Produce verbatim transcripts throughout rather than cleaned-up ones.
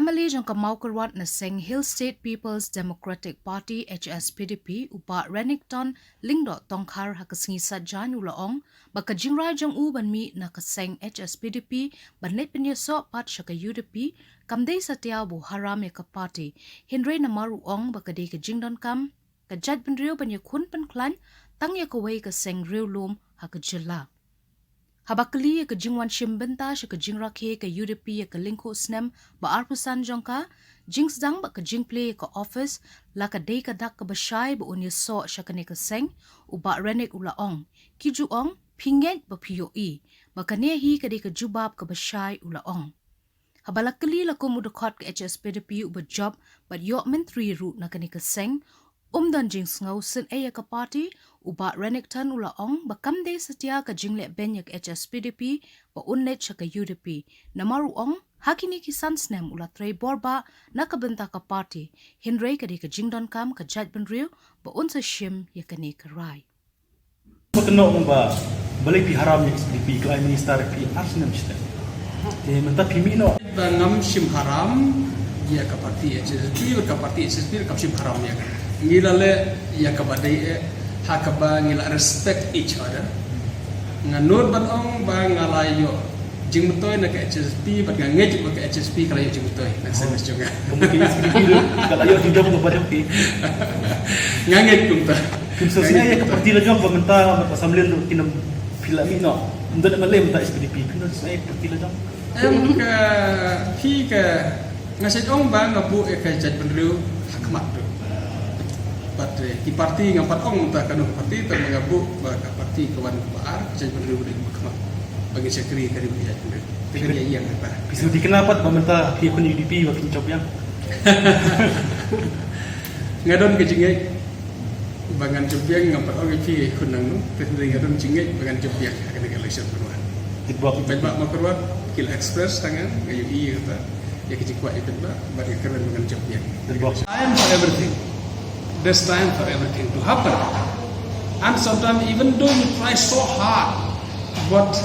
MLA jong ka Mawkyrwat na seng Hill State People's Democratic Party, H S P D P, u Bah Renikton Lyngdoh Tongkhar, ha ka sngi Saitjaiñ u la ong ba ka jingrai jong u ban mih na ka seng H S P D P ban leit pynïasoh pat sha ka U D P kam dei satia ba u haram ïa ka party, hynrei namar u ong ba ka dei ka jingdonkam ka jaitbynriew ban ïakhun pynkhlaiñ tang ïa kawei ka seng riewlum ha ka jylla. Haba kylli ïa ka jingwan shim bynta sha ka jingrakhe ka U D P ïa ka lyngkhuh snem ba arphew san jong ka, jingsdang bad ka jingplie ïa ka office la ka dei ka dak kaba shai ba un ïasoh sha kane ka seng, u Bah Renik u la ong, ki ju ong, phi ngeit ba phi ïohi, ba kane hi ka dei ka jubab kaba shai, u la ong. Haba la kylli la kum u dkhot ka H S P D P uba jop bad ïoh myntri ruh na kane ka seng, um don jingsngew sngewsih ïa ka party, u Bah Renikton u la ong ba kam dei satia ka jingleh beiñ ïa ka H S P D P ba un leit sha ka U D P. Namar u ong, ha kine ki san snem u la trei bor bha na ka bynta ka party, hynrei ka dei ka jingdonkam ka jaitbynriew ba un sa shim ïa kane ka rai. Ko tynnoh mo ba balei phi haram ïa ka S P D P, ka lai minister phi ar snem shiteng. Te mynta phi mih noh. Ba ngam shim haram ïa ka party H S P, ka party H S P kam shim haram ïa ka. Ngi la leh ïa kaba dei eh, ha kaba ngi la respect each other. Nga nud ban ong ba nga la ïoh jingmyntoi na ka H S P, bad nga ngeit ba ka H S P ka la ïoh jingmyntoi na ka service jong nga. Ka mungkin S P D P ruh ka la ïoh jingjop ka ba jop ki. Nga ngeit kumta. Kim sngewsih ïa ka party lajong ba mynta, ba samlin ruh kin ym phi la mih noh. Ym don M L A mynta S P D P, phi sngewsih ïa ka party lajong. Em, ka, phi ka, nga sa ong ba nga buh ïa ka jaitbynriew ha khmat ruh. Bad, eh, ki party ngam pat ong mynta kano ka party, tang ba nga buh ba ka party ka wan kaba ar, ka jaitbynriew ruh ha khmat. Ba ngin shakri ka ri bad ka jaitbynriew. Te ka dei ïa kata. Phi sngewthuh kane pat ba mynta phi khun U D P ba phin jop biang. Nga don ka jingngeit ba ngan jop biang, ngam pat ong ïa phi khun nangno, te nga don jingngeit ba ngan jop biang ha kane ka election ba wan. Tip bok. Ki paidbah Mawkyrwat ki la express ha nga, nga ïohi ïa kata, ïa ka jingkwah ïa paidbah, bad nga kyrmen ba ngan jop biang. Tip bok. Time for everything. There's time for everything to happen. And sometimes, even though you try so hard, but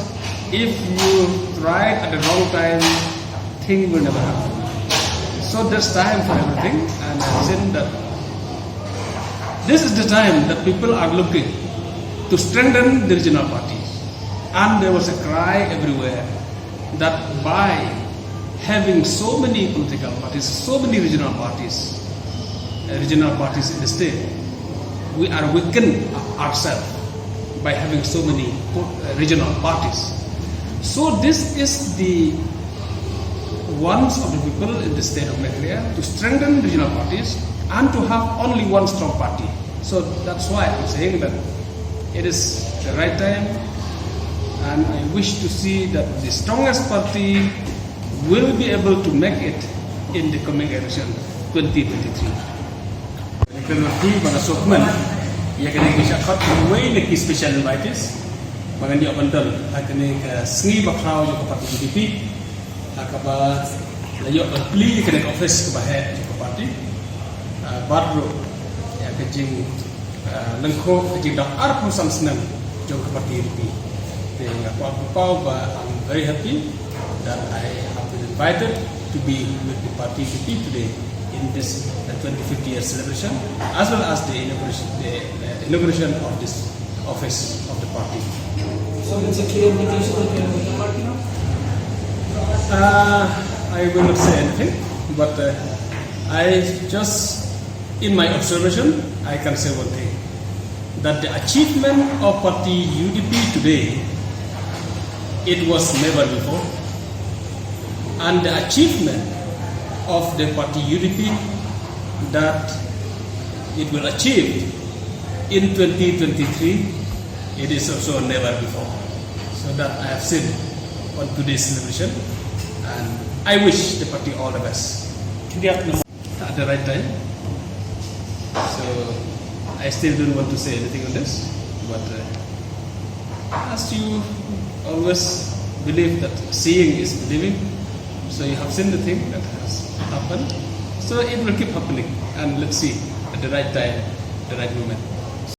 if you try at the wrong time, thing will never happen. So there's time for everything, and I've seen that this is the time that people are looking to strengthen the regional parties. And there was a cry everywhere that by having so many political parties, so many regional parties, uh, regional parties in the state, we are weakened ourselves by having so many po-, uh, regional parties. So this is the wants of the people in the state of Meghalaya to strengthen regional parties and to have only one strong party. So that's why I'm saying that it is the right time, and I wish to see that the strongest party will be able to make it in the coming election twenty twenty-three. Kyrmen ba nga sngewkmen ïa kane ka jingshah khot kawei na ki special invitees ba ngan ïoh ban don ha kane ka sngi bakhraw jong ka party U D P, ha kaba la ïoh ban plie ïa kane ka office kaba heh jong ka party. Ah, bad ruh ïa ka jing, ah, lyngkhuh ka jingdap arphew san snem jong ka party U D P. Te nga kwah pynpaw ba I'm very happy that I have been invited to be with the party U D P today in this, uh, twenty-fifth year celebration, as well as the inauguration, the, uh, inauguration of this office of the party. So it's a clear indication that you are with the party now? Uh, I will not say anything, but, uh, I just, in my observation, I can say one thing, that the achievement of party U D P today, it was never before. And the achievement of the party U D P that it will achieve in twenty twenty-three, it is also never before. So that I have seen on today's celebration, and I wish the party all the best. At the right time. So, I still don't want to say anything on this, but, uh, as you always believe that seeing is believing, so you have seen the thing that has happened. So, it will keep happening, and let's see at the right time, the right moment.